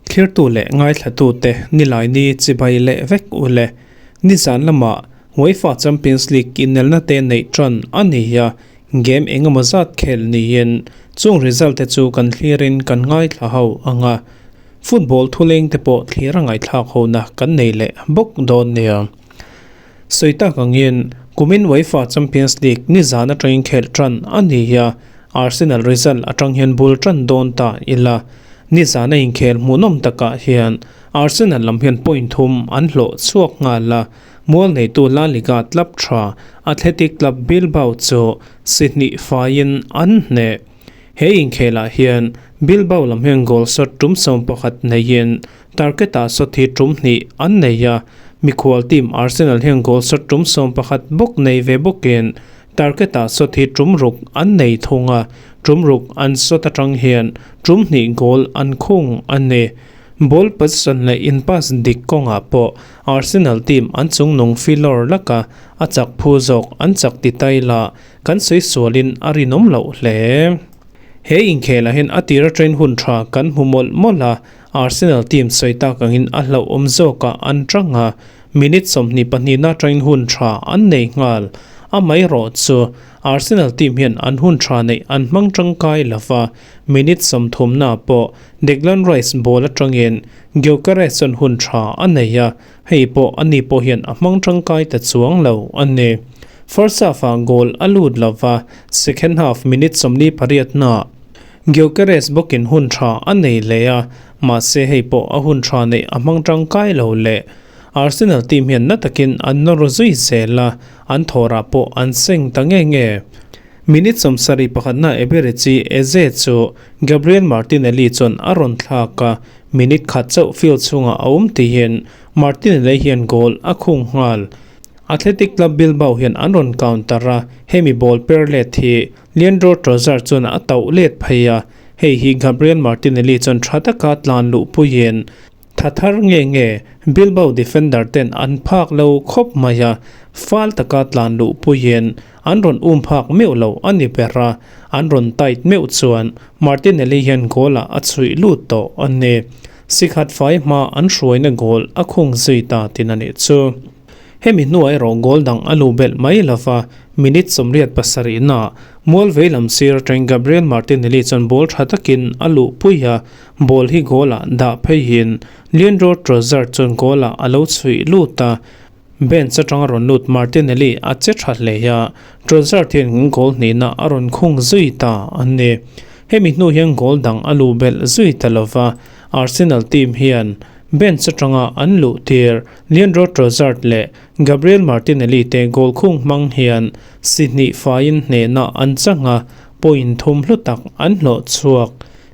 Thlirtu leh ngaithlatute Nilaini chibai leh vek u le. Nizan lamah UEFA Champions League inelna te neih tan a ni a, game engemaw zat khel niin chung result te chu kan thlirin kan ngaithla ho ang a. Football thuleng te pawh thlir a ngaihthlak hona kan nei leh bawk dawn nia. Sawi tak angin kumin UEFA Champions League nizan atangin khelh tan a ni a, Arsenal result atang hian bul tan dawn ta ila. Nizan a inkhel hmuhnawm takah hian Arsenal lam hian point thum an hlawh chhuak nghal a, mual neitu La Liga club tha Athletic Club Bilbao chu si hnih faiin an hneh. He inkhelah hian Bilbao lam hian goal shot tum 11 neiin Target-ah shot hi tum hnih an nei a, mikhual team Arsenal hian goal shot tum 11 bawk nei ve bawkin target-ah shot hi tum ruk an nei thung a, tum ruk an shot atang hian tum hnih goal an khung a ni. Ball possession leh in pass dik kawngah pawh Arsenal team an chungnung filawr lak a, a chak phu zawk an chak ti tai la kan sawi sualin a rinawm loh hle. He inkhelah hian a tira train hun tha kan hmu mawlh mawlh a, Arsenal team sawi tak angin a hlauhawm zawkah an tang a, minute 22na atangin hun tha an nei nghal. Amaherawh chu Arsenal team hian an hun tha neih an hmang tangkai lova, minute 30na pawh Declan Rice ball atangin Gyökeres chuan hun tha a nei a, hei pawh ani pawh hian a hmang tangkai ta chuang lo a ni. First half-ah goal a lut lova, second half minute 48na Gyökeres bawkin hun tha a nei leh a, mahse hei pawh a hun tha neih a hmang tangkai lo leh. Arsenal team hian na takin an nawr zui zel a, an thawrah pawh an seng ta nge nge. Minute 71na Eberechi Eze chu Gabriel Martinelli chuan a rawn thlak a, minute khat chauh field chhungah a awm tihin Martinelli hian goal a khung nghal. Athletic Club Bilbao hian an rawn counter a, hemi ball per let hi Leandro Trossard chuan a tauh let phei a, hei hi Gabriel Martinelli chuan tha taka tlan luh puiin tha thar nge nge Bilbao defender ten an phak lo khawp mai a, fal taka tlan luh puiin an rawn um phak meuh lo a ni ber a, an rawn tight meuh chuan Martinelli hian goal ah a chhuih lut tawh a ni. Sikhat fai hma an hruaina goal a khung zui ta tin a nih chu. Hemi hnuah erawh goal dang a luh belh mai lova, minute 87 na mual vei lam sir atangin Gabriel Martinelli chuan ball tha takin a luh pui a, ball hi goal ah dah pheiin Leandro Trossard chuan goal ah a lo chhuih lut a, bench atanga rawn lut Martinelli a che tha hle a, Trossard hian goal hnihna a rawn khung zui ta a ni. Hemi hnu hian goal dang a luh belh zui ta lova, Arsenal team hian bench atanga an luh tir Leandro Trossard leh Gabriel Martinelli te goal khung hmang hian si hnih faiin hnehna an chang a, point thum hlu tak an hlawh chhuak.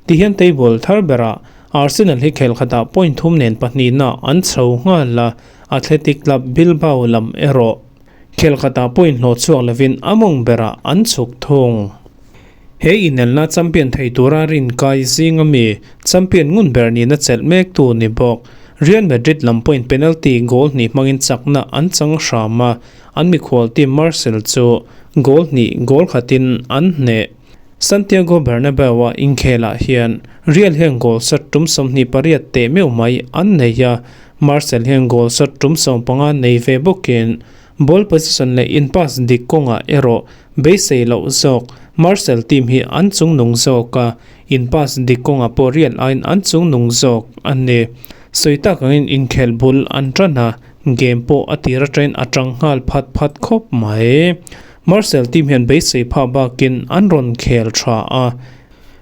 Tihian table thar berah Arsenal hi khel khatah point thum nen pahnihna an chho nghal a, Athletic Club Bilbao lam erawh khel khatah point hlawh chhuak lovin a mawng berah an chhuk thung. He inelna champion thei tura rin kai zing ami champion ngun ber nihna chelh mek tu ni bawk. Real Madrid lam pawhin penalty goal hnih hmangin chakna an chang hram a, an mikhual team Marseille chu goal hnih goal khatin an hneh. Santiago Bernabeu-a inkhelah hian Real hian goal shot tum 28 teh meuh mai an nei a, Marseille hian goal shot tum 15 nei ve bawkin ball possession leh in pass dik kawngah erawh Beisei loh zawk, Marseille team hi an chungnung zawk a, in pass dik kawngah pawh Real aiin an chungnung zawk a ni. Sawi tak angin inkhelh bul an tan a, game pawh a tir atangin a tang nghal phat phat khawp mai. Marseille team hian beisei phah bakin an rawn khel tha a,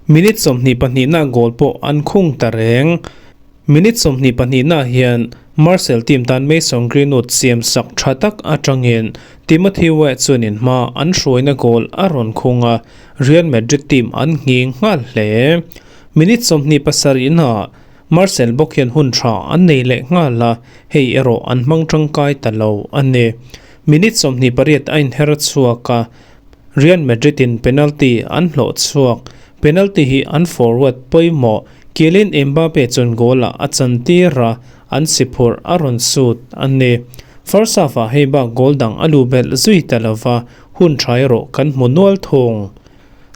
minute 22 na goal pawh an khung ta reng. Minute 22 na hian Marseille team tan Mason Greenwood siam sak tha tak atangin Timothy Weah chuanin hma an hruaina goal a rawn khung a, Real Madrid team an nghing nghal hle. Minute 27 na Marseille bawk hian hun tha an nei leh nghal a, hei erawh an hmang tangkai ta lo a ni. Minute 28 a inher chhuak a, Real Madrid in penalty an hlawh chhuak. Penalty hi an forward pawimawh Kylian Mbappe chuan goal ah a chantir a, an si phurh a rawn sut a ni. First half ah hei bak goal dang a lu belh zui ta lova, hun tha erawh kan hmu nual thung.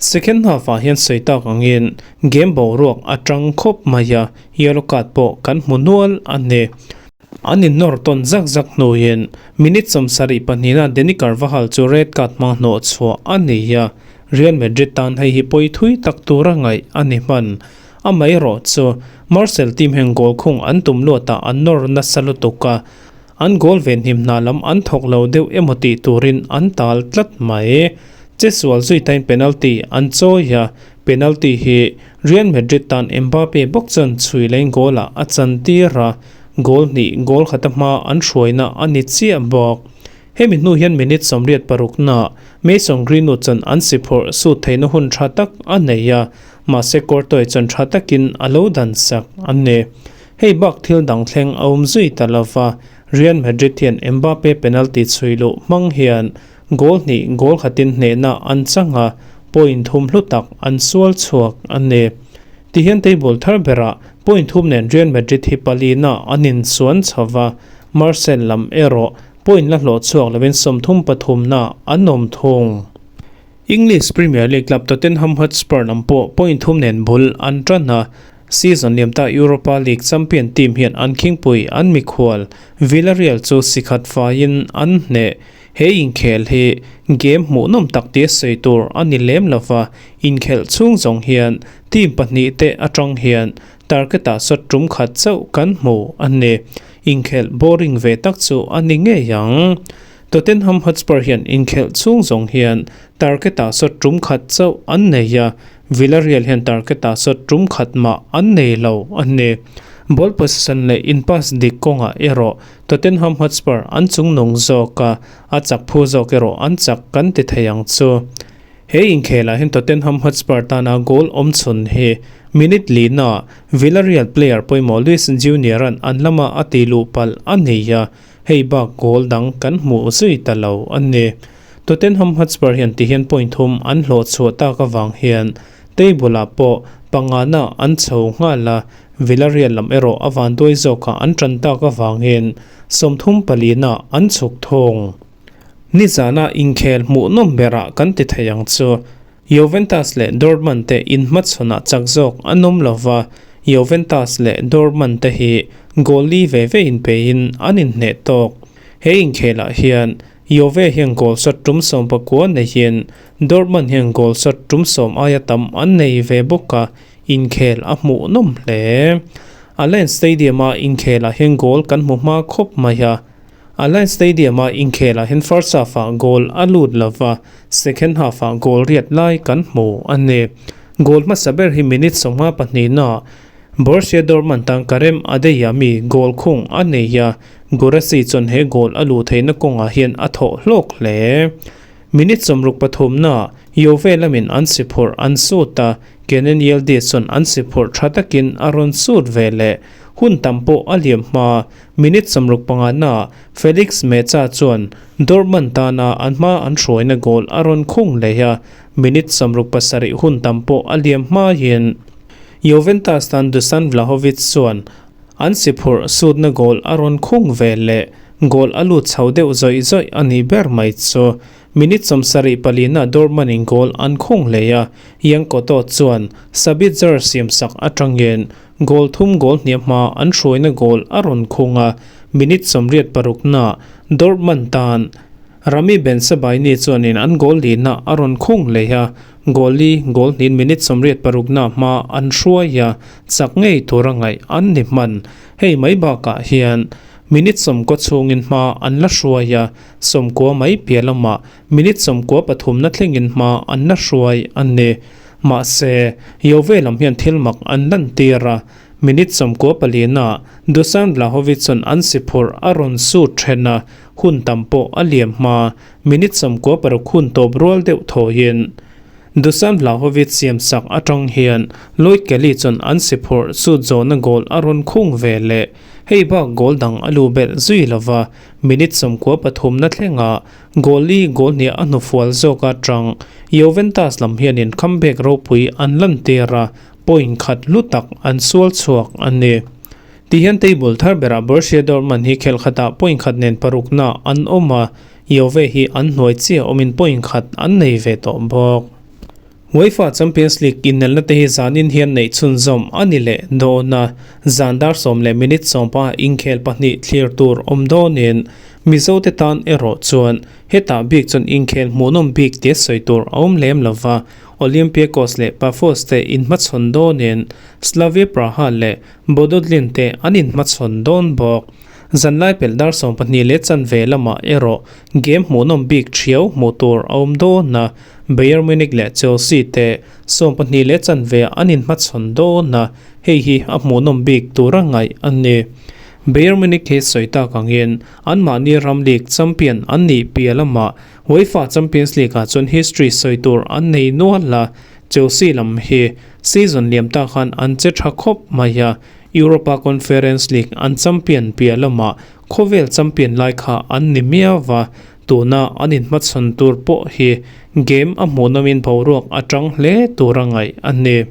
Second half-ah hian sawi tak angin game boruak a tang khawp mai a, yellow card pawh kan hmu nual a ni. An innawr tawn zak zak hnuin minute 72 na Dani Carvajal chu red card hmang hnawh chhuah a ni a, Real Madrid tan hei hi pawi thui tak tura ngaih a ni hman. Amaherawh chu Marseille team hian goal khung an tum luatah an nawr nasa lutuk a, An goal ve hnim hna lam an thawk lo deuh emaw tih turin an tal tlat mai. Chesual zui tain penalty an chawi a, penalty hi Real Madrid tan Mbappe bawk chuan chhui leng goal ah a chan tir a, goal hnih goal khata hma an hruaina a ni chiah bawk. Hemi hnu hian minute 86 na Mason Greenwood chuan an si phawrh sut theihna hun tha tak a nei a, mahse Courtois chuan tha takin a lo dan sak a ni. Hei bak thil dang thleng a awm zui ta lova, Real Madrid hian Mbappe penalty chhui luh hmang hian goal hnih goal khatin hnehna an chang a, point thum hlu tak an sual chhuak a ni. Tihian table thar berah point thum nen Real Madrid hi palina an insuan chho va, Marseille lam erawh point la hlawh chhuak lovin 33 na an awm thung. English Premier League club Tottenham Hotspur lam pawh point thum nen bul an tan a, season liam ta Europa League champion team hian an khingpui an mikhual Villarreal chu sikhat faiin an hneh. He inkhel hi game hmuhnawm tak tia sawi tur a ni lem lova, inkhelh chhung zawng hian team pahnih te atang hian target-ah shot tum khat chauh kan hmu a ni. Inkhelh boring ve tak chu a ni ngei ang. Tottenham Hotspur hian inkhelh chhung zawng hian target-ah shot tum khat chauh an nei a, Villarreal hian target-ah shot tum khat mah an nei lo a ni. Ball possession leh in pass dik kawngah erawh Tottenham Hotspur an chungnung zawk a, a chak phu zawk erawh an chak kan ti thei ang chu. He inkhelah hian Tottenham Hotspur tana goal awm chhun hi minute lina Villarreal player pawimawh Luis Junior-a'n an lama a ti luh palh a ni a, Hei bak goal dang kan hmuh zui ta lo a ni. Tottenham Hotspur hian tihian point thum an hlawh chhuah tak avang hian table-ah pawh pangana an chho nghal a, Villarreal lam erawh a vanduai zawkah an tan tak avangin 34 na an chhuk thung. Nizana inkhel hmuhnawm berah kan ti thei ang chu. Juventus leh Dortmund te inhmachhawnah chak zawk an awm lo va, Juventus leh Dortmund te hi goal li ve ve inpeiin an inhneh tawk. He inkhelah hian Juve hian goal shot tum 19 neihin Dortmund hian goal shot tum 10 aia tam an nei ve bawk a, inkhel a hmuhnawm hle. Allianz Stadium-a inkhelah hian goal kan hmu hma khawp mai a. Allianz Stadium-a inkhelah hian first half-ah goal a lut lova, second half-ah goal riat lai kan hmu a ni. Goal hmasa ber hi minute 52 na Borussia Dortmund tan Karem Adeyemi goal khung a nei a, Guirassy chuan he goal a luh theihna kawngah hian a thawh hlawk hle. Minute 63 na Juve lamin an si phurh an sut a, Kenan Yildiz chuan an si phurh tha takin a rawn sut ve leh. Hun tam pawh a liam hma. Minute 65 na Felix Mecha chuan Dortmund tana an hma an hruaina goal a rawn khung leh a, minute 67 hun tam pawh a liam hmain Juventus tan Dusan Vlahovic chuan an si phurh sutna goal a rawn khung ve leh. Goal a lut chho deuh zawih zawih a ni ber mai chu. Minute 74 na Dortmund in goal an khung leh a, Yan Couto chuan Sabitzer siamsak atangin Goal thum goal hniam hma an hruaina goal a rawn khung a, minute 86 na Dortmund tan Ramy Bensebaini chuanin an goal lihna a rawn khung leh a, goal li goal hnin minute 86 na hma an hruai a, chak ngei tura ngaih an ni hman. Hei mai bakah hian minute 90 chhungin hma an la hruai a, 90 mai piah lamah minute 93 na thlengin hma an la hruai a ni. Mahse, Juve lam hian thil mak an lantir a, minute 94 na Dusan Vlahovic chuan an si phurh a rawn sut then a, hun tam pawh a liam hma, minute 96 hun tawp rual deuh thawiin Dusan Vlahovic siamsak atang hian Lloyd Kelly chuan an si phurh sut zawhna goal a rawn khung ve leh. Hei bak goal dang a lu belh zui lova, minute 93 na thlenga Goal li goal hniah a hnufual zawk atang Juventus lam hianin comeback ropui an lantir a, point khat hlu tak an sual chhuak a ni. Tihian table thar berah Borussia Dortmund hi khel khatah point khat nen parukna an awm a, Juve hi an hnuai chiah awmin point khat an nei ve tawh bawk. UEFA Champions League inelna te hi zanin hian neih chhunzawm a ni leh dawn a, zan dar sawm leh minute sawmpa inkhel pahnih thlir tur awm dawnin Mizote tan erawh chuan hetah bik chuan inkhel hmuhnawm bik tia sawi tur a awm lem lo va, Olympiakos leh Pafos te inhmachhawn dawnin Slavia Praha leh Bodø/Glimt te an inhmachhawn dawn bawk. Zanlai pelh dar 12 leh chanve lamah erawh game hmuhnawm bik thiau hmuh tur a awm dawn a, Bayern Munich leh Chelsea te 12 leh chanve an inhmachhawn dawn a, hei hi a hmuhnawm bik tura ngaih a ni. Bayern Munich hi sawi tak angin anmahni ram league champion an nih piah lamah UEFA Champions League ah chuan history sawi tur an nei nual a, Chelsea lam hi season liam tak khan an che tha khawp mai a, Europa Conference League an champion piah lamah khawvel champion lai kha an ni miau va, tuna an inhmachhawn tur pawh hi game a hmuhnawmin boruak a tang hle tura ngaih a ni.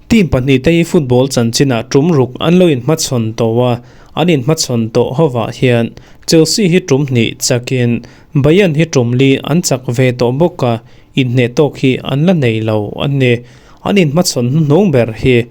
Team pahnih te hi football chanchinah tum ruk an lo inhmachhawn tawh a, an inhmachhawn tawh hovah hian Chelsea hi tum hnih chakin Bayern hi tum li an chak ve tawh bawk a, inhneh tawk hi an la nei lo a ni. An inhmachhawn hnuhnung ber hi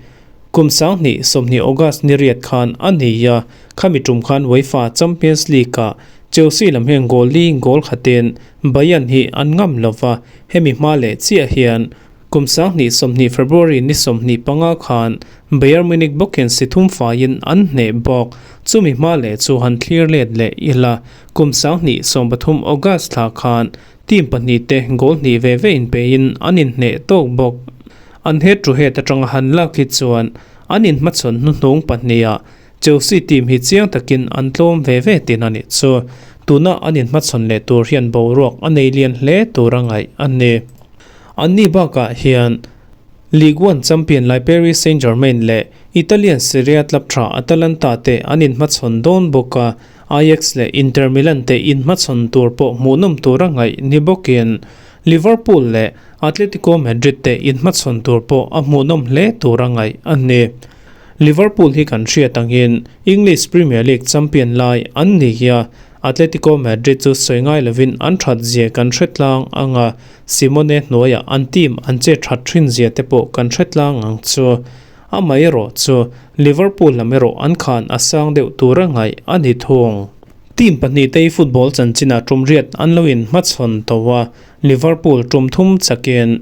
Kum 2020 August ni riat khan a ni a, khami tum khan UEFA Champions League-ah Chelsea lam hian goal li goal khatin Bayern hi an ngam lo va, hemi hma leh chiah hian kum 2020 February ni 25 khan Bayern Munich bawkin si thum faiin an hneh bawk. Chumi hma leh chu han thlir let leh ila, kum 2013 August thla khan team pahnih te goal hnih ve ve inpeiin an inhneh tawk bawk. An head to head atanga han lak hi chuan an inhmachhawn hnuhnung pahniha Chelsea team hi chiang takin an tlawm ve ve tin a nih chu. Tuna an inhmachhawn leh tur hian boruak a nei lian hle tur a ngaih a ni. Anni bakah hian Ligue 1 champion lai Paris Saint-Germain leh Italian Serie A club tha Atalanta te an inhmachhawn dawn bawk a, Ajax leh Inter Milan te inhmachhawn tur pawh hmuhnawm tur a ngaih ni bawkin Liverpool leh Atletico Madrid te inhmachhawn tur pawh a hmuhnawm hle tur a ngaih a ni. Liverpool hi kan hriat angin English Premier League champion lai an ni hi a, Atletico Madrid chu sawi ngai lovin an that zia kan hre tlang ang a, Simone hnuaiah an team an che that thin zia te pawh kan hre tlang ang chu. Amaherawh chu Liverpool lam erawh an khan a sang deuh tur a ngaih a ni thung. Team pahnih te hi football chanchinah tum riat an lo inhmachhawn tawh a, Liverpool tum thum chakin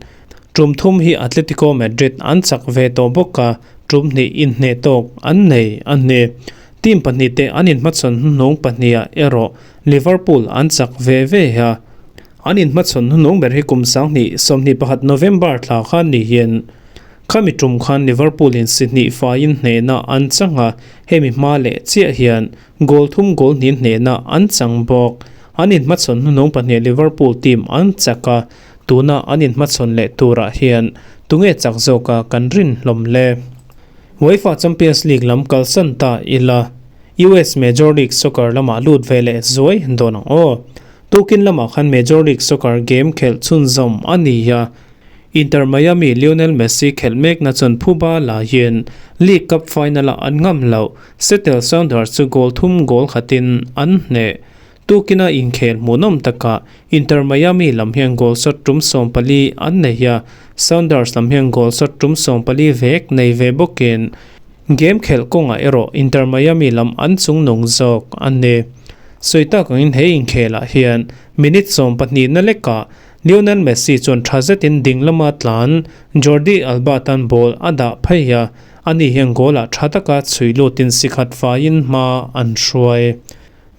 tum thum hi Atletico Madrid an chak ve tawh bawk a, tum hnih inhneh tawk an nei a ni. Team pahnih te an inhmachhawn hnuhnung pahniha erawh Liverpool an chak ve ve a. An inhmachhawn hnuhnung ber hi kum 2021 November thla khan niin khami tum khan Liverpool in si hnih faiin hnehna an chang a, hemi hma leh chiah hian Goal thum goal hnih hnehna an chang bawk. An inhmachhawn hnuhnung pahnih Liverpool team an chak a, tuna an inhmachhawn leh turah hian tunge chak zawka kan rin hlawm le? UEFA Champions League lam kalsan ta ila, US Major League Soccer lamah lut ve leh zuai dawn ang aw. Tukin lamah khan Major League Soccer game khelh chhunzawm a ni a. Inter Miami Lionel Messi khelh mekna chuan phuba laiin League Cup final-ah an ngam loh. Seattle Sounders chu goal thum goal khatin an hneh. Tukina inkhel hmuhnawm takah Inter Miami lam hian goal shot tum 14 an nei a, Sounders lam hian goal shot tum 14 vek nei ve bawkin game khelh kawngah erawh Inter Miami lam an chungnung zawk a ni. Sawi tak angin he inkhelah hian minute 12 na lekah Lionel Messi chuan tha zetin ding lama tlan Jordi Alba tan ball a dah phei a, ani hian goal-ah tha taka chhui lutin si khat faiin hma an hruai.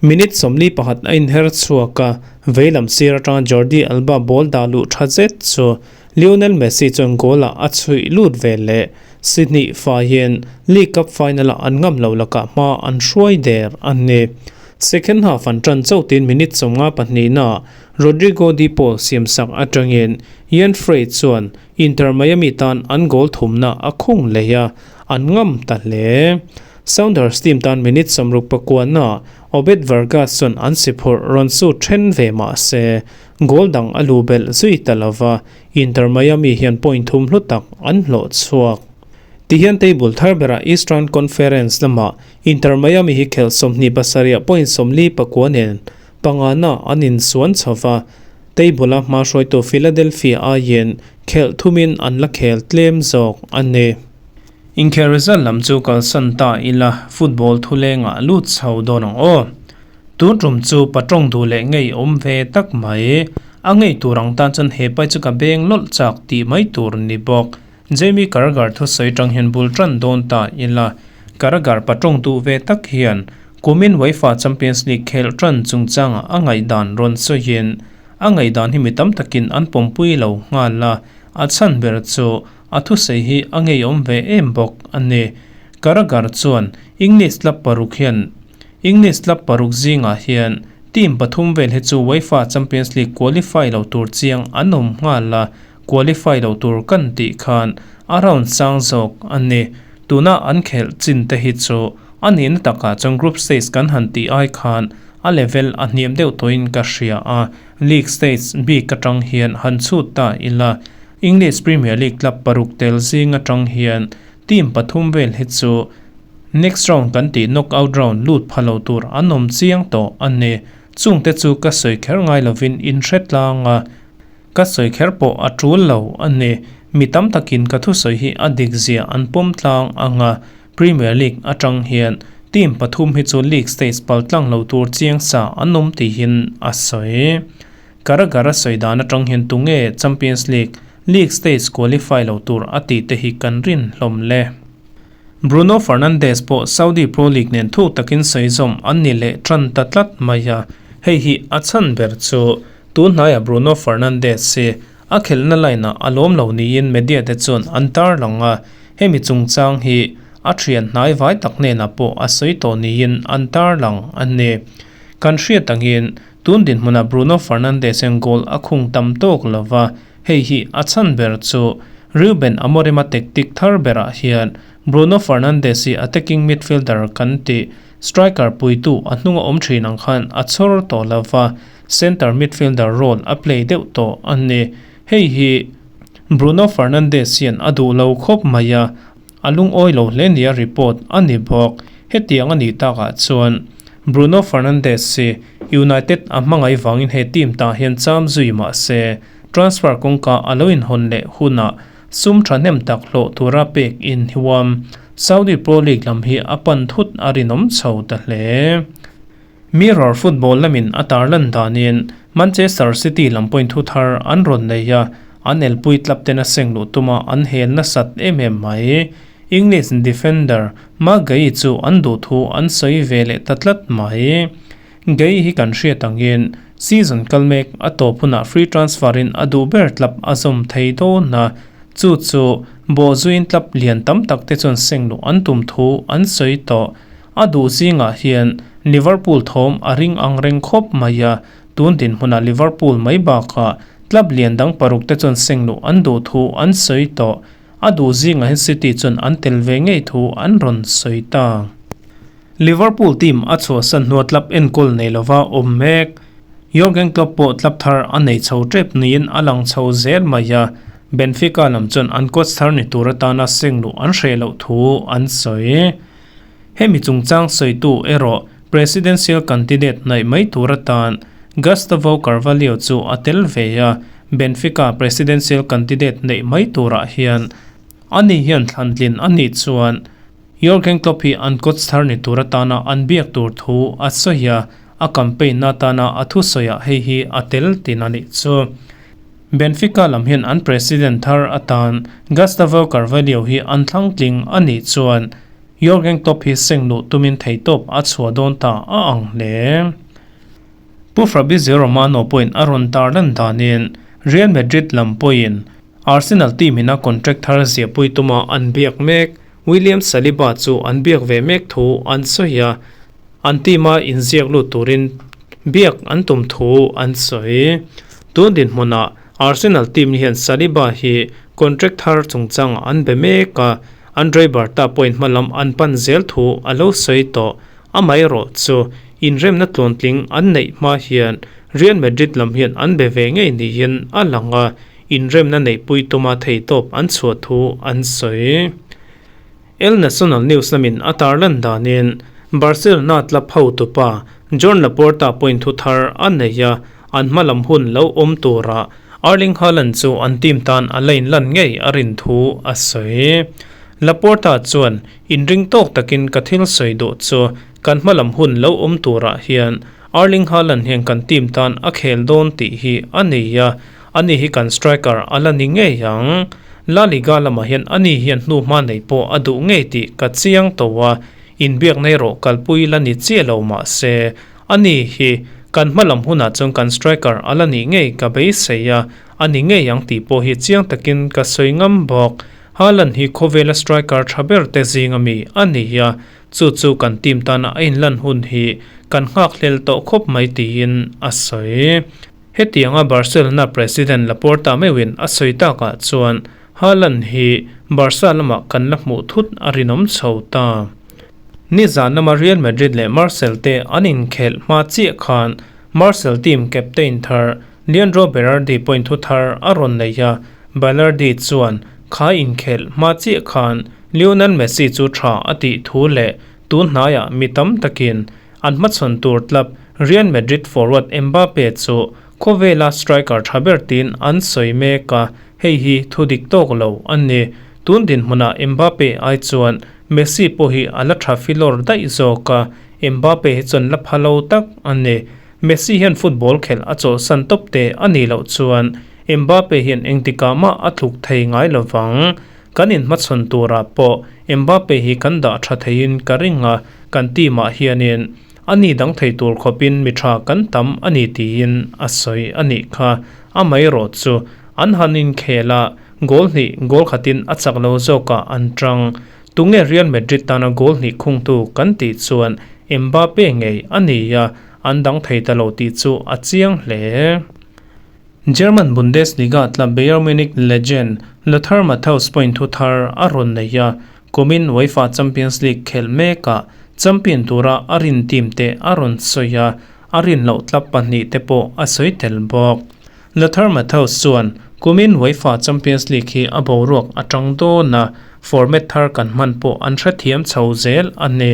Minute 41 a inher chhuak a, veilam sir atanga Jordi Alba ball dah luh tha zet chu Lionel Messi chuan goal-ah a chhuih lut ve leh. Si hnih faiin League Cup final-ah an ngam lo lakah hma an hruai der a ni. Second half an tan chauhtin minute 52 naah Rodrigo De Paul siamsak atangin Ian Frey chuan Inter Miami tan an goal thumna a khung leh a, an ngam ta hle. Sounders team tan minute 69 naah Obed Vargas chuan an si phurh rawn su then ve mah se, goal dang a lu belh zui ta lova, Inter Miami hian point thum hlu tak an hlawh chhuak. Tihian table thar berah Eastern Conference lamah Inter Miami hi khelh 27 point 49 nen pangana an insuan chho va. Table-a hma hruaitu Philadelphia aiin khelh thumin an la khel tlem zawk a ni. Inkhel result lam chu kalsan ta ila, football thulengah lut chho dawn ang aw. Tun tum chu patawng duh leh ngei awm ve tak mai. A ngei tur ang tan chuan he pai chu ka beng lawlh chak tih mai tur ni bawk. Jamie Carragher thusawi tang hian bul tan dawn ta ila, Carragher patawng duh ve tak hian kumin UEFA Champions League khelh tan chungchangah a ngaihdan rawn sawiin a ngaihdan hi mi tam takin an pawmpui lo nghal a, a chhan ber chu a thusawi hi a ngeiawm ve em bawk a ni. Carragher chuan English club paruk hian English club paruk zingah hian team pathum vel hi chu UEFA Champions League qualify lo tur chiang an awm nghal a, qualify lo tur kan tih khan a round sang zawk a ni. Tuna an khelh chin te hi chu a nihna takah chuan group stage kan han tih ai khan a level a hniam deuh tawhin ka hria a, league stage bik atang hian han chhut ta ila English Premier League club paruk tel zing atang hian team pathum vel hi chu Next round kan tih knock out round lut pha lo tur an awm chiang tawh a ni. Chungte chu ka sawi kher ngai lovin in hre tlang a, ka sawi kher pawh a tul lo a ni. Mi tam takin ka thusawi hi a dik zia an pawm tlang ang a, Premier League atang hian team pathum hi chu league stage pal tlang lo tur chiang sa an awm tihin a sawi. Carragher a sawi dan atang hian tunge Champions League league stage qualify lo tur a tih te hi kan rin hlawm le. Bruno Fernandes pawh Saudi Pro League nen thuk takin sawi zawm an ni leh tan ta tlat mai a, hei hi a chhan ber chu tun hnaiah Bruno Fernandes hi a khelhna line ah a lawm lo niin media te chuan an tarlang a, hemi chungchang hi a thian hnai vai tak hnenah pawh a sawi tawh niin an tarlang a ni. Kan hriat angin tun dinhmunah Bruno Fernandes hian goal a khung tam tawk lova, Hei hi a chhan ber chu Ruben Amorim-a tactic thar berah hian Bruno Fernandes hi attacking midfielder kan tih striker puitu a hnunga awm thin ang khan a chhawr tawh lo va, centre midfielder role a play deuh tawh a ni. Hei hi Bruno Fernandes hian a duh lo khawp mai a, a lungawi lo hle nia report a ni bawk. Hetiang a nih takah chuan Bruno Fernandes hi United a hmangaih vangin he team tah hian cham zui mah se, Transfer kawngka a lo inhawn leh hunah sum thahnem tak hlawh tura pek inhiuam Saudi Pro League lam hi a pan thut a rinawm chho ta hle. Mirror Football lamin a tarlan danin Manchester City lam pawhin thu thar an rawn nei a, an elpui club ten a seng luh tuma an hel nasat em em mai. English defender Marc Guehi chu an duh thu an sawi ve leh ta tlat mai. Gay hi kan hriat angin season kal mek a tawp hunah free transfer in a duh ber club a zawm thei dawn a, chu chu bawhzuiin club lian tam tak te chuan seng luh an tum thu an sawi tawh. A duh zingah hian Liverpool thawm a ring ang reng khawp mai a, tun dinhmunah Liverpool mai bakah club lian dang paruk te chuan seng luh an duh thu an sawi tawh. A duh zingah hian City chuan an tel ve ngei thu an rawn sawi ta. Liverpool team a chhuahsan hnua club enkawl nei lova awm mek. Jurgen Klopp pawh club thar a nei chho tep niin a lang chho zel mai a, Benfica lam chuan an coach thar ni tur atana seng luh an hreh loh thu an sawi. Hemi chungchang sawitu erawh presidential candidate hnaih mai tur atan Gustavo Carvalho chu a tel ve a, Benfica presidential candidate neih mai turah hian ani hian thlantlin a nih chuan Jurgen Klopp hi an coach thar ni tur atana an biak tur thu a sawi a, a campaign na atana a thusawiah hei hi a tel tin a nih chu. Benfica lam hian an president thar atan Gustavo Carvalho hi an thlang tling a nih chuan Jurgen Klopp hi seng luh tumin theihtawp a chhuah dawn ta a ang hle. Pu Fabrizio Romano pawhin a rawn tarlan danin Real Madrid lam pawhin Arsenal team ina contract thar ziahpui tuma an biak mek William Saliba chu an biak ve mek thu an sawi a, an team a inziak lut turin biak an tum thu an sawi. Tun dinhmunah Arsenal team hian Saliba hi contract thar chungchangah an be mek a, Andre Berta pawhin hmalam an pan zel thu a lo sawi tawh. Amaherawh chu inremna tluantling an neih hma hian Real Madrid lam hian an be ve ngei niin a lang a, inremna neihpui tuma theihtawp an chhuah thu an sawi. El Nacional News lamin a tarlan danin Barcelona club hotupa Joan Laporta pawhin thu thar a nei a, an hmalam hun lo awm turah Erling Haaland chu an team tan a la inlan ngei a rin thu a sawi. Laporta chuan, Inring tawk takin ka thil sawi duh chu kan hmalam hun lo awm turah hian Erling Haaland hian kan team tan a khel dawn tih hi a nei a, ani hi kan striker a la ni ngei ang. La Liga lamah hian ani hian hnuhma nei pawh a duh ngei tih ka chiang tawh a, inbiakna erawh kalpui la ni chiah lo mah se, ani hi kan hmalam hunah chuan kan striker a la nih ngei ka beisei a, a ni ngei ang tih pawh hi chiang takin ka sawi ngam bawk. Haaland hi khawvela striker tha ber te zinga mi a ni a, Chu chu kan team tana a inlan hun hi kan nghakhlel tawh khawp mai tiin a sawi. Hetianga Barcelona president Laporta meuhin a sawi takah chuan Haaland hi Barca lamah kan la hmuh thut a rinawm chho ta. Nizan lama Real Madrid leh Marseille te an inkhelh hma chiah khan Marseille team captain thar Leandro Berardi point thu thar a rawn nei a, Balerdi chuan kha inkhelh hma chiah khan Lionel Messi chu tha a tih thu leh tun hnaiah mi tam takin an hmachhawn tur club Real Madrid forward Mbappe chu khawvela striker tha ber tiin an sawi mek a, hei hi thu dik tawk lo a ni. Tun dinhmunah Mbappe ai chuan Messi pawh hi a la tha filawr daih zawk a, Mbappe hi chuan la pha lo tak a ni. Messi hian football khelh a chawlhsan tawp te a nih loh chuan Mbappe hian engtikah mah a tluk thei ngai lovang. Kan inhmachhawn turah pawh Mbappe hi kan dah tha theiin ka ring a, kan team ah hianin a ni dang thei tur khawpin mi tha kan tam a ni tiin a sawi a nih kha. Amaherawh chu an han inkhel a, goal hnih goal khatin a chak lo zawkah an tang. Tunge Real Madrid tana goal hnih khungtu kan tih chuan Mbappe ngei a ni a, an dang thei ta lo tih chu a chiang hle. German Bundesliga tla Bayern Munich legend Lothar Matthäus point thu thar a rawn nei a, kumin UEFA Champions League khelh mekah champion tura a rin team te a rawn sawi a, a rin loh tlap pahnih te pawh a sawi tel bawk. Lothar Matthäus chuan, Kumin UEFA Champions League hi a boruak a tang dawn a, format thar kan hman pawh an hrethiam chho zel a ni.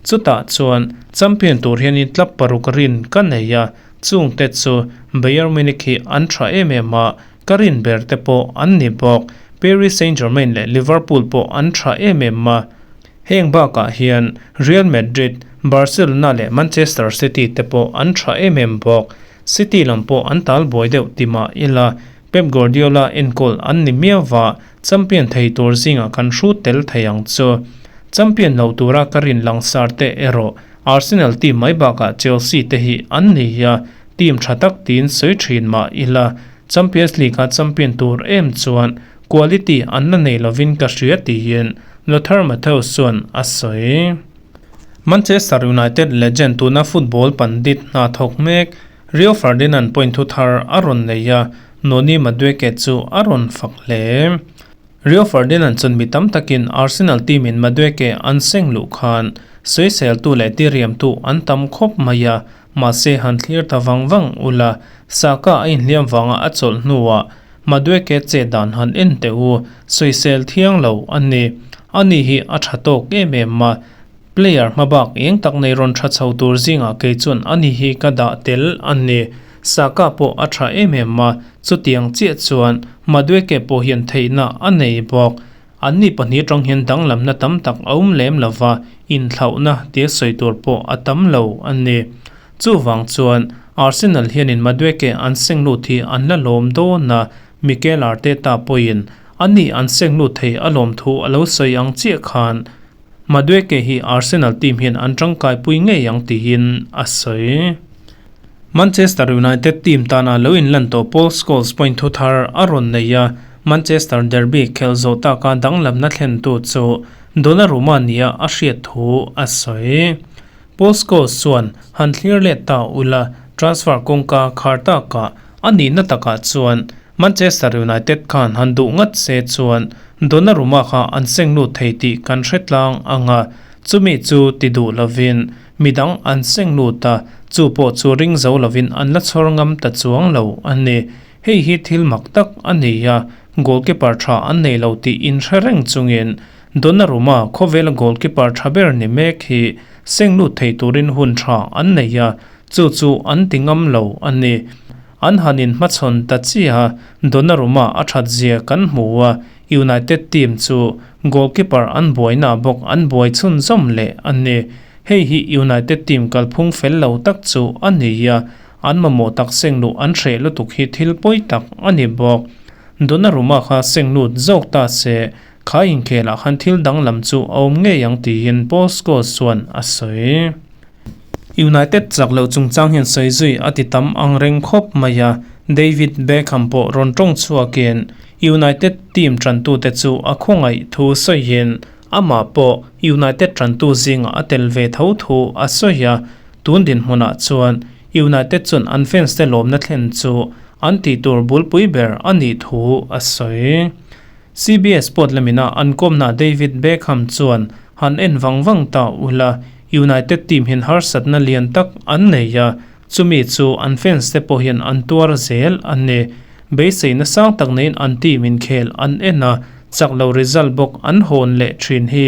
Chutah chuan champion tur hianin tlap paruk rin ka nei a, Chungte chu Bayern Munich hi an tha em em a, ka rin ber te pawh an ni bawk. Paris Saint-Germain leh Liverpool pawh an tha em em a. Heng bakah hian Real Madrid, Barcelona leh Manchester City te pawh an tha em em bawk. City lam pawh an tal buai deuh ti mah ila, Pep Guardiola enkawl an ni miau va, champion thei tur zingah kan hrut tel thei ang chu. Champion lo tura ka rin langsar te erawh Arsenal team mai bakah Chelsea te hi an ni a, team tha tak tiin sawi thin mah ila, Champions League-a champion tur em chuan quality an la nei lovin ka hria tiin Lothar Matthäus chuan a sawi. Manchester United legend tuna football pandit hna thawk mek Rio Ferdinand point thu thar a rawn nei a, Noni Madueke chu a rawn fak hle. Rio Ferdinand chuan mi tam takin Arsenal team in Madueke an seng luh khan sawiseltu leh tiriamtu an tam khawp mai a, mahse han thlir ta vang vang ula, Saka a inhliam vanga a chawlh hnuah Madueke che dan han en teh u, sawisel thiang lo a ni. Ani hi a tha tawk em em a, player hmabak eng tak nei rawn tha chho tur zingah kei chuan ani hi ka dah tel a ni. Saka pawh a tha em em a, chutiang chiah chuan Madueke pawh hian theihna a nei bawk. Anni pahnih atang hian danglamna tam tak a awm lem lo va, inthlauhna tia sawi tur pawh a tam lo a ni. Chuvang chuan Arsenal hianin Madueke an seng lut hi an la lawm dawn a, Mikel Arteta pawhin ani an seng lut thei a lawm thu a lo sawi ang chiah khan Madueke hi Arsenal team hian an tangkaipui ngei ang tiin a sawi. Manchester United team tana lo inlan tawh Paul Scholes point thu thar a rawn nei a, Manchester derby khelh zawh taka danglamna thlentu chu Donnarumma nia a hriat thu a sawi. Paul Scholes chuan han thlir let ta ula transfer kawngka khar takah a nihna takah chuan Manchester United khan han duh ngat se chuan Donnarumma kha an seng lut thei tih kan hre tlang ang a, chumi chu ti duh lovin midang an seng lut a, chu pawh chu ring zo lovin an la chhawr ngam ta chuang lo a ni. Hei hi thil mak tak a ni a, goalkeeper tha an nei lo tih inhre reng chungin Donnarumma khawvela goalkeeper tha ber ni mek hi seng lut thei turin hun tha an nei a, chu chu an ti ngam lo a ni. An han inhmachhawn ta chiah a, Donnarumma a that zia kan hmu a, United team chu goalkeeper an buaina bawk an buai chhunzawm leh a ni. Hei hi United team kalphung fel lo tak chu a ni a, an mamawh tak seng luh an hreh lutuk hi thil pawi tak a ni bawk. Donnarumma kha seng lut zawk ta se, kha inkhelah khan thil danglam chu a awm ngei ang tiin Paul Scholes chuan a sawi. United chak loh chungchang hian sawi zui a ti tam ang reng khawp mai a, David Beckham pawh rawn tawng chhuakin United team tantute chu a khawngaih thu sawiin amah pawh United tantu zingah a tel ve tho thu a sawi a, tun dinhmunah chuan United chuan an fans te lawmna thlen chu an tih tur bulpui ber a nih thu a sawi. CBS Sport lamina an kawmna David Beckham chuan han en vang vang ta ula, United team hian harsatna lian tak an nei a, chumi chu an fans te pawh hian an tuar zel a ni. Beiseina sang tak neiin an team inkhel an en a, chak lo result bawk an hawn leh thin hi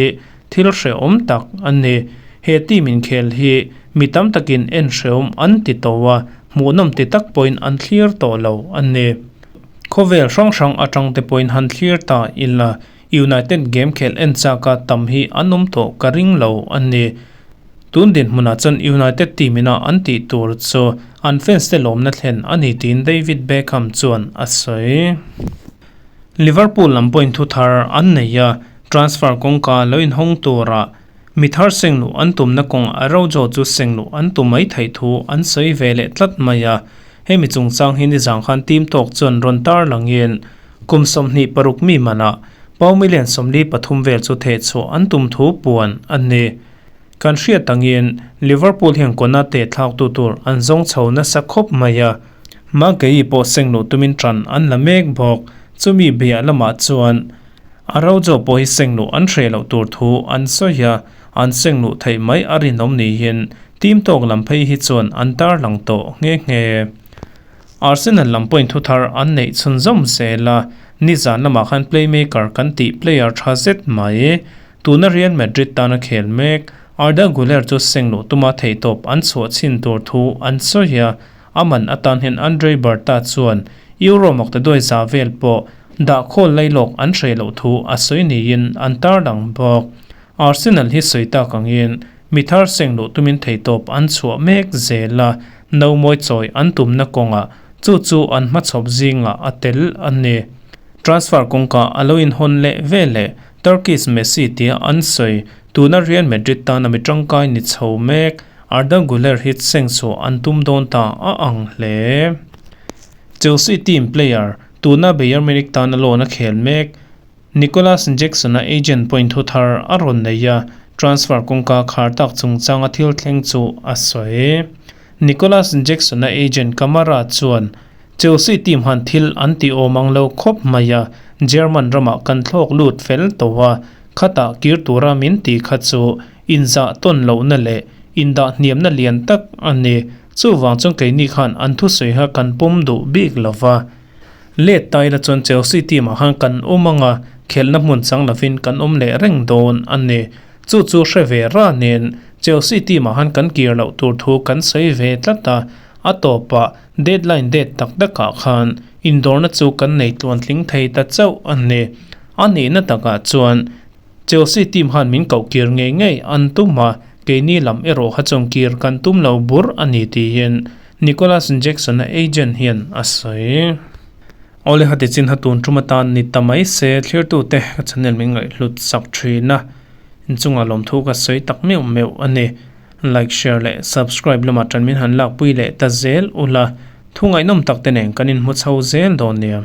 thil hrehawm tak a ni. He team inkhel hi mi tam takin en hrehawm an ti tawh a, hmuhnawm ti tak pawhin an thlir tawh lo a ni. Khawvel hrang hrang atang te pawhin han thlir ta ila, United game khelh en chaka tam hi an awm tawh ka ring lo a ni. Tun dinhmunah chuan United team ina an tih tur chu an fans te lawmna thlen a ni tiin David Beckham chuan a sawi. Liverpool lam pawhin thu thar an nei a, transfer kawngka lo inhawng tura mi thar sengluh an tumna kawng Araujo chu sengluh an tum mai theih thu an sawi ve leh tlat mai a. Hemi chungchang hi nizang khan team tawk chuan rawn tar langin kum 26 mi manah pau million 43 vel chu thehchhuah an tum thu puan a ni. Kan hriat angin Liverpool hian Konate thlaktu tur an zawng chho nasa khawp mai a, Maguire pawh seng luh tumin tan an la mek bawk. Chumi biah lamah chuan Araujo pawh hi seng luh an hreh loh tur thu an sawi a, an seng luh theih mai a rinawm niin Team tawk lam phei hi chuan an tarlang tawh nghe nghe. Arsenal lam pawhin thu thar an neih chhunzawm zel a, nizan lamah khan playmaker kan tih player tha zet mai. Tuna Real Madrid tana khel mek Arda Guler chu seng luh tuma theihtawp an chhuah chhin tur thu an sawi a, a man atan hian Andre Berta chuan Euro maktaduai za vel pawh dah khawl lailawk an hreh loh thu a sawi niin an tarlang bawk. Arsenal hi sawi tak angin Mi thar seng luh tumin theihtawp an chhuah mek zel a, no mawi chawi an tumna kawngah chu chu an hmachhawp zingah a tel a ni. Transfer kawngka a lo inhawn leh veleh Turkish Messi tia an sawi tuna Real Madrid tana mi tangkai ni chho mek Arda Guler hi seng chhuah an tum dawn ta a ang hle. Chelsea team player tuna Bayern Munich tana loan a khel mek Nicolas Jackson-a agent pawhin thu thar a rawn nei a, transfer kawngka khar tak chungchanga thil thleng chu a sawi. Nicolas Jackson-a agent Kamara chuan, Chelsea team han thil an ti awm ang lo khawp mai a, German ramah kan thlawk lut fel tawh a, khatah kir tura min ti kha chu inzah tawn lohna leh indah hniamna lian tak a ni. Chuvang chuan keini khan an thusawi kha kan pawm duh bik lo va. Let ta ila chuan Chelsea team ah khan kan awm ang a, khelhna hmun chang lovin kan awm leh reng dawn a ni. Chu chu hre ve ra nen Chelsea team ah khan kan kir loh tur thu kan sawi ve tlat a, a tawpah deadline date tak takah khan indawrna chu kan nei tluantling thei ta chauh a ni. A nihna takah chuan Chelsea team khan min koh kir ngei ngei an tum a, keini lam erawh kha chuan kir kan tum lo bur a ni tiin Nicolas Jackson-a agent hian a sawi. Awle hati chin ha tun tum atan ni ta mai se thlirtute ka channel min ngaihhlut sak thin a, inchungah lawmthu ka sawi tak meuh meuh a ni. Like, share leh subscribe lamah tan min han lakpui leh ta zel ula, thu ngaihnawm tak te nen kan inhmu chho zel dawn nia.